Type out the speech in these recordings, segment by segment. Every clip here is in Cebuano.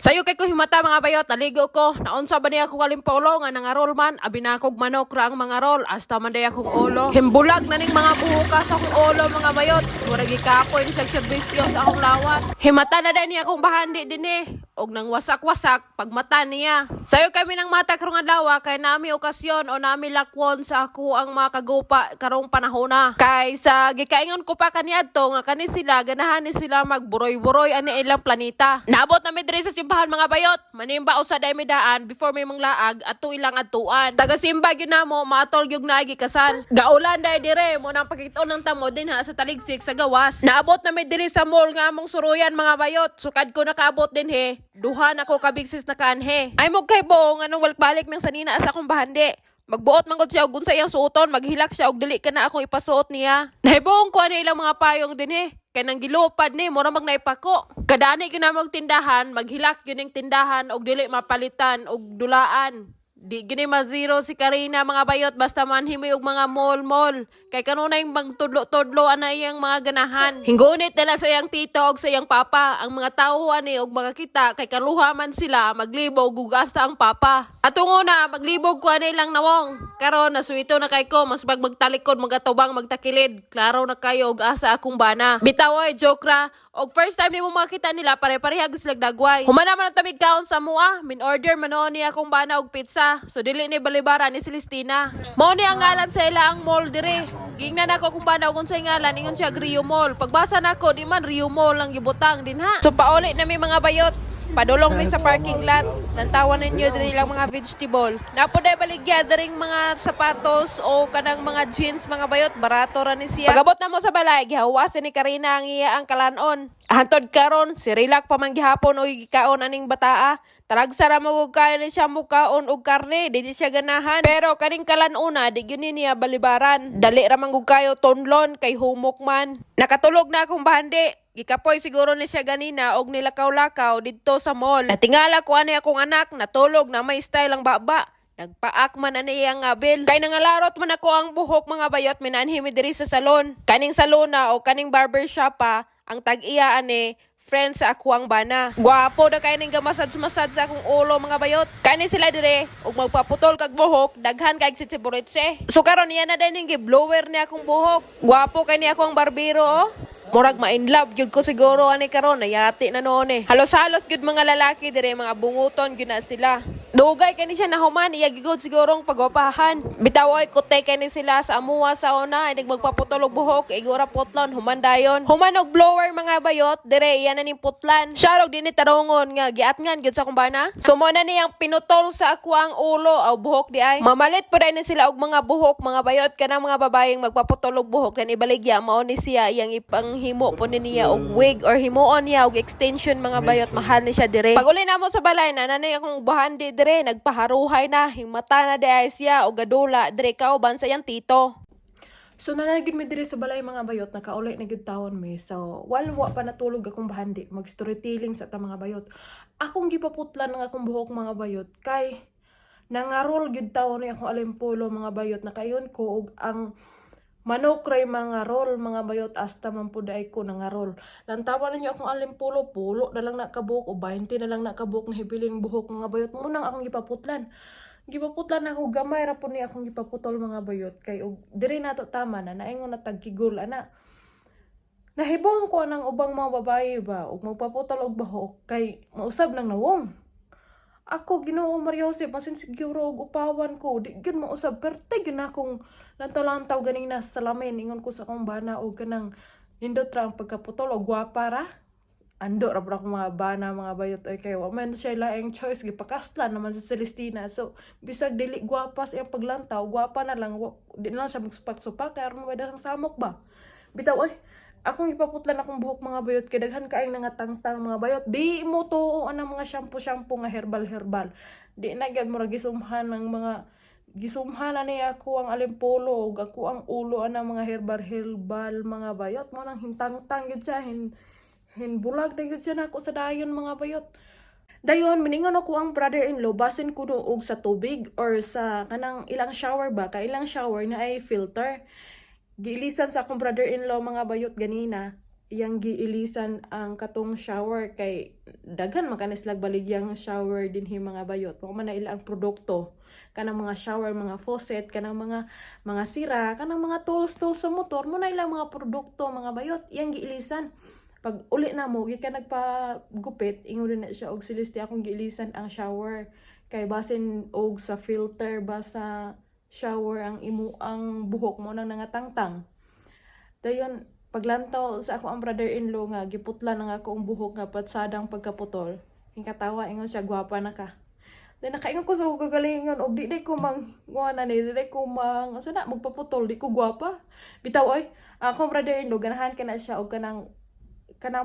Sayo kay ko himata, mga bayot, naligo ko. Naunsa ba niya akong alimpolo nga nangarol man, abi na akong manok ra ang mga rol, hasta man day akong ulo. Himbulag na ning mga buhuka sa akong ulo, mga bayot. Murag gikapoy ni siya serbisyo sa akong lawas. Himata na day niya akong bahandi dinhi. Og nang wasak-wasak pagmata niya. Sayo kami ng mata karong adlaw kay nami okasyon o nami lakwon sa ako ang mga kagupa karong panahona. Kay sa gikaingon ko pa kaniadto nga kani sila ganahan ni sila magburoy-buroy ani ilang planita. Naabot na mi diri sa simbahan, mga bayot. Manimba usa day mi daan before may manglaag ato ilang atuan. Taga simba gyud namo maatol gyud na gikasal. Gaulan day dire mo nang pakit-on ng tamo dinha sa taligsik sa gawas. Naabot na mi diri sa mall nga among suruyan, mga bayot. Sukad ko nakaabot dinhi. Duha na ko kabigsis na kanhe. Ay mo kay bo nga nung balik ng sanina sa akong bahandi. Magbuot man gud siya og unsa iyang suoton, maghilak siya og dili ka na akong ipasuot niya. Nahibuong ko ani ilang mga payong dinhi. Kay nang gilupad ni, mura mag naipako. Kadani gyud na tindahan, maghilak gyud ning tindahan og dili mapalitan og dulaan. Di gini ma-zero si Karina, mga bayot, basta manhimi og mga mall-mall. Kay kanunay magtudlo-tudlo ana iyang mga ganahan. Hinggunit na sa iyang tito og sa iyang papa. Ang mga tao ani og mga kita kay kaluha man sila maglibog ug asa ang papa. Atong una maglibog ko ani lang nawong. Karon nasuwito na kay ko mas bag magtalikod, magatubang, magtakilid. Klaro na kayo og asa akong bana. Bitaw oy, joke ra. Og first time nimo makita nila, pare-pareha gyud sila dagway. Human naman ang tamig kaon sa mua, min order man ni akong bana og pizza. So dili ni balibara ni Celestina. Mao ni ang ngalan sa ila ang mall dire. Gingnan ako kung bana og unsay ngalan, ingon siya Rio Mall. Pagbasa nako, di man Rio Mall ang gibutang dinha. So pauli na mi, mga bayot. Padulong mi sa parking lot. Lantawan ninyo diri lang mga vegetable. Napo day baligya diring mga sapatos o kanang mga jeans, mga bayot, barato ra ni siya. Pagabot na mo sa balay, gihawasin ni Karina ang iya ang kalanon. Hantod karon, si Relax pa man gihapon o gikaon aning bataa. Talagsa ra mo kayo ni siya mukaon og karne, di di siya ganahan. Pero kaning kalanuna, di gyud ni niya balibaran. Dali ra man gud kayo tunlon kay humok man. Nakatulog na akong bahandi. Gikapoy siguro ni siya ganina og nilakaw-lakaw didto sa mall. Natingala ko ani akong anak, natulog na may style ang baba. Nagpaak man ani iyang ngabil. Kay nangalarot man ako ang buhok, mga bayot, minanhi mi diri sa salon. Kaning salona o kaning barber shop pa, ang tag-iya ani friend sa ako ang bana. Gwapo na kay ning gamasad-masad sa akong ulo, mga bayot. Kani sila dire ug magpaputol kag buhok, daghan kay sitsi. So karon iya na din ning blower ni akong buhok. Gwapo kay ni ako ang barbero oh. Murag ma-in love gyud ko siguro ani karon, nayati na noon eh. Halos-halos gyud mga lalaki dire, mga bunguton gyud na sila. Dugay kay ni siya nahuman, iya gigod sigurong pagopahan. Bitaw oy, kutay kay ni sila sa amuha sa una, ay magpaputol og buhok, igora putlon, human dayon. Human og blower, mga bayot, dire iya na ning putlan. Siya rog dinhi tarongon nga giatngan gyud sa akong bana. So mo na niyang pinutol sa ako ang ulo aw buhok di ay. Mamalit po ni sila og mga buhok, mga bayot, kanang mga babaeng magpaputol og buhok dan ibaligya, mao ni siya iyang ipanghimo po ni niya og wig or himuon niya og extension, mga bayot, mahal ni siya dire. Pag uli namo sa balay na nanay akong bahandi dire, nagpaharuhay na, himata na di ay siya og gadula dire kauban sa iyang tito. So nanagid mi diri sa balay, mga bayot, nakauli na gid tawon mi. So while wa pa natulog akong bahandi, mag storytelling sa ta, mga bayot. Akong gipaputlan ng akong buhok, mga bayot, kay nangarol gid tawon ni akong alimpolo, mga bayot, nakayon ko og ang manok ray mga roll, mga bayot, hasta man pud ay ko nangarol. Lantawan ninyo akong alimpolo, pulo na lang nakabuhok o 20 na lang nakabuhok na hibilin buhok, mga bayot. Munang akong gipaputlan. Gipaputlan ako, gamay ra po ni akong gipaputol, mga bayot, kay og diri nato tama na naingon na tagkigol ana. Nahibong ko anang ubang mga babae ba og magpaputol og buhok kay mausab nang nawong. Ako, Ginoo Maria Jose, masin siguro og upawan ko, di gyud mausab perte gyud akong lantaw-lantaw ganing nasa salamin, ingon ko sa akong bana og kanang nindot ra ang pagkaputol og gwapa ra. Ando ra pud akong mga bana, mga bayot ay kay wa man siya laing choice, gipakaslan naman sa Celestina. So bisag dili gwapa sa iyang paglantaw, gwapa na lang, di na lang siya magsupak-supak kay aron may sang samok ba. Bitaw oy, akong ipaputlan akong buhok, mga bayot, kay daghan kaayong nangatangtang, mga bayot. Di mo tuo anang mga shampoo shampoo nga herbal herbal, di na gyud, murag gisumhan ng mga gisumhan na niya ako ang alimpolo ug ako ang ulo anang mga herbal herbal, mga bayot. Mo nang hintangtang gyud siya, hinbulag na gyud siya nako sa dayon, mga bayot. Dayon, miningon ako ang brother-in-law, basin ko og sa tubig or sa kanang ilang shower ba, kay ilang shower na ay filter. Giilisan sa akong brother-in-law, mga bayot, ganina. Iyang giilisan ang katong shower kay daghan man kani silag baligyang shower dinhi, mga bayot. Mao man na ila ang produkto, kanang mga shower, mga faucet, kanang mga sira, kanang mga tools tools sa motor mo na ilang mga produkto, mga bayot. Iyang giilisan. Pag uli na mo gikan nagpagupit, ingon na siya og Celeste, akong giilisan ang shower kay basin og sa filter ba sa shower ang imo ang buhok mo nang nangatangtang. Dayon paglantaw sa ako ang brother-in-law nga giputlan ang ako ang buhok nga patsadang pagkaputol. Katawa, ingon siya, "Gwapa na ka." Then nakaingon ko sa akong kagalingon og di ko mang nguha na ni, di ko mang asa na magpaputol, di ko gwapa. Bitaw oy, akong brother-in-law ganahan ka na siya og kanang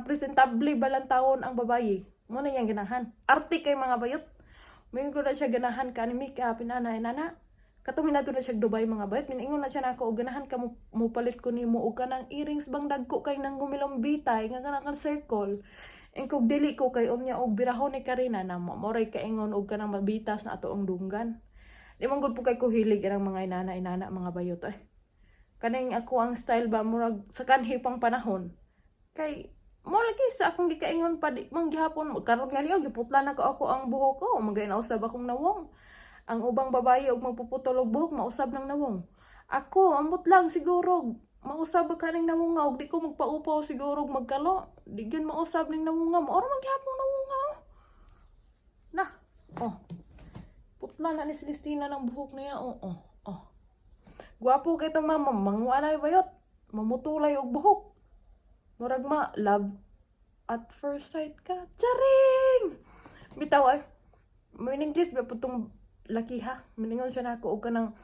presentable balang taon ang babayi. Mo na iyang ganahan. Arte kay, mga bayot. Moingon ko na siya, ganahan ka ni makeup inana inana. Katong minato na siya Dubai, mga bayot, miningon na siya nako og ganahan ka mo mopalit ko nimo og kanang earrings bang dagko kay nang gumilombitay nga kanang kan circle. Ingkog dili ko kay unya og birahon ni Karina na mo moray kaingon og kanang mabitas na ato ang dunggan. Di man gud po kay ko hilig ang mga inana inana, mga bayot ay. Kaning ako ang style ba, murag sa kanhi pang panahon. Kay mo lagi sa akong gikaingon pa, di man gihapon karon nga niyo giputla na ko ako ang buhok ko, magay nausab akong nawong. Ang ubang babaye og magpuputol og buhok, mausab ng nawong. Ako, ambot lang siguro mausab ka ning nawong nga og di ko magpaupaw siguro og magkalo. Di gyud mausab ning nawong nga, mao ra man gihapon nawong nga oh. Na, oh. Putla na ni Celestina ng buhok niya, oh. Gwapo kay tong mama, manguha na bayot. Mamutulay og buhok. Murag ma, love at first sight ka. Charing! Bitaw ay. Mo in English ba putong laki ha. Miningon siya nako og kanang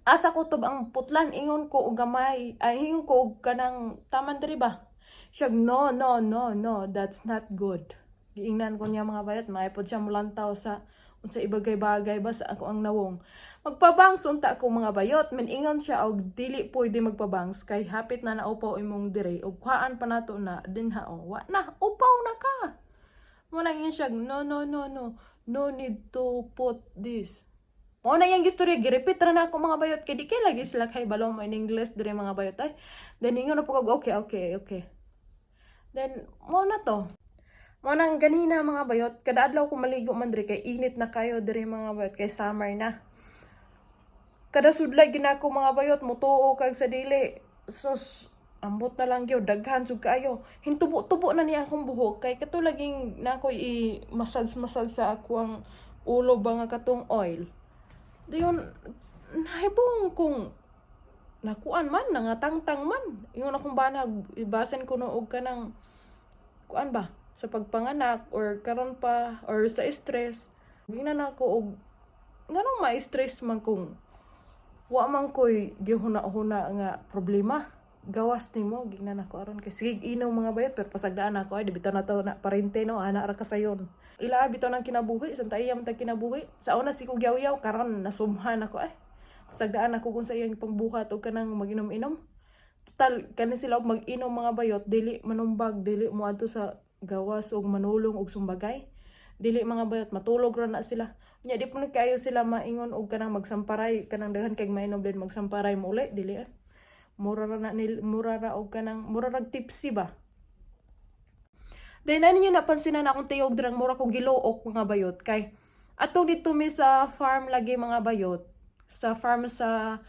asa ko to ang putlan, ingon ko og gamay ay, ingon ko og kanang taman diri ba. Siya, "No, no, no, no, that's not good." Giingnan ko niya, mga bayot, may pod siya mulantaw sa unsa ibagay-bagay ba sa ako ang nawong. Magpabangs unta ako, mga bayot, min-ingon siya og dili pwede magpabangs kay hapit na naupaw imong dire og kuhaan pa nato na dinha oh. Wa na, upaw na ka. Mo nang ingon siya, "No, no, no, no. No need to put this." Mo na iyang gistorya, girepeat ra na ako, mga bayot, kay di kay lagi sila kay balo mo in English dire, mga bayot ay. Then ingon na po ko, Okay." Then mo na to. Mo nang ganina, mga bayot, kada adlaw ko maligo man diri kay init na kayo diri, mga bayot, kay summer na. Kada sudlay ginako, mga bayot, mutuo kag sa dili. Sus, ambot na lang gyud, daghan jud kaayo. Hintubo-tubo na niya akong buhok kay kato laging na ako i massage massage sa ako ang ulo ba nga katong oil. Dayon nahibong kung nakuan man, nangatangtang man. Ingon akong bana, ibasan ko no og kanang kuan ba sa pagpanganak or karon pa or sa stress. Gina na ako og nganong ma-stress man kung wa man ko'y gihuna-huna nga problema gawas nimo. Gingnan ako aron kay sige inom, mga bayot, pero pasagdaan ako ay di bitaw na to na parente no, ana ra kasayon ila bitaw ng kinabuhi sa iya man tag kinabuhi. Sa una si kog yaw-yaw, karon nasumhan ako ay. Pasagdaan ako kung sa iyang pangbuhat og kanang maginom-inom. Total kani sila og mag-inom, mga bayot, dili manumbag, dili moadto sa gawas og manulong og sumbagay, dili, mga bayot. Matulog ra na sila. Nya di po na kayo sila maingon og kanang magsamparay, kanang daghan kay mainom din magsamparay mo uli, dili ah. Mura ra na nil, mura ra og kanang mura rag tipsy ba. Then ano niyo napansin na akong tiyog dirang mura kog giluok, mga bayot, kay atong dito mi sa farm lagi, mga bayot, sa farm sa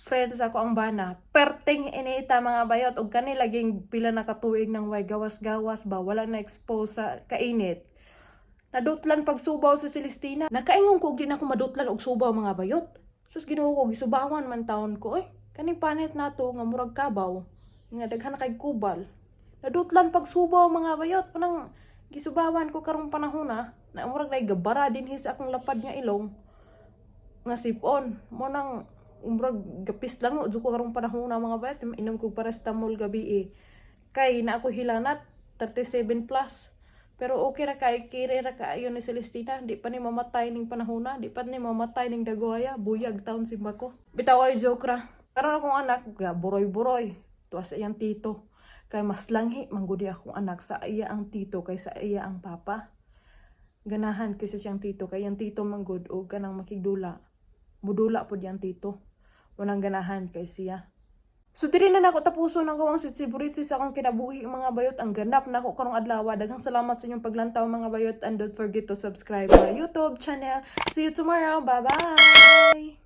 friends ako ang bana, perting inita, mga bayot, og kani laging pila na katuig ng way gawas-gawas ba, wala na expose sa kainit. Nadutlan pagsubaw sa Celestina. Nakaingon ko og di na ako madutlan og subaw, mga bayot. Sus, Ginoo ko, gisubawan man taon ko oy. Kaning panit nato nga murag kabaw nga daghan na kay kubal. Nadutlan pagsubaw, mga bayot. Panang gisubawan ko karong panahon na na murag nay gabara dinhi sa akong lapad nga ilong nga sipon. Mo nang murag gapis lang jud ko karong panahon na, mga bayot. Inom kog paracetamol gabi eh. Kay na ako hilanat 37 plus. Pero okay ra kay kire ra kaayo ni Celestina, di pa ni mamatay ning panahona, di pa ni mamatay ning dagoya, buyag taon simba ko. Bitaw ay joke ra. Karon akong anak, ga buroy-buroy. Tuwa sa iyang tito. Kay mas langhi manggudi akong anak sa iya ang tito kay sa iya ang papa. Ganahan kay sa siyang tito kay iyang tito manggod og kanang makigdula. Mudula pod iyang tito. Walang ganahan kay siya. So diri na nako tapuson ang akong sitsiburitsi sa akong kinabuhi, mga bayot. Ang ganap nako karong adlaw. Daghang salamat sa inyong paglantaw, mga bayot, and don't forget to subscribe my YouTube channel. See you tomorrow. Bye bye.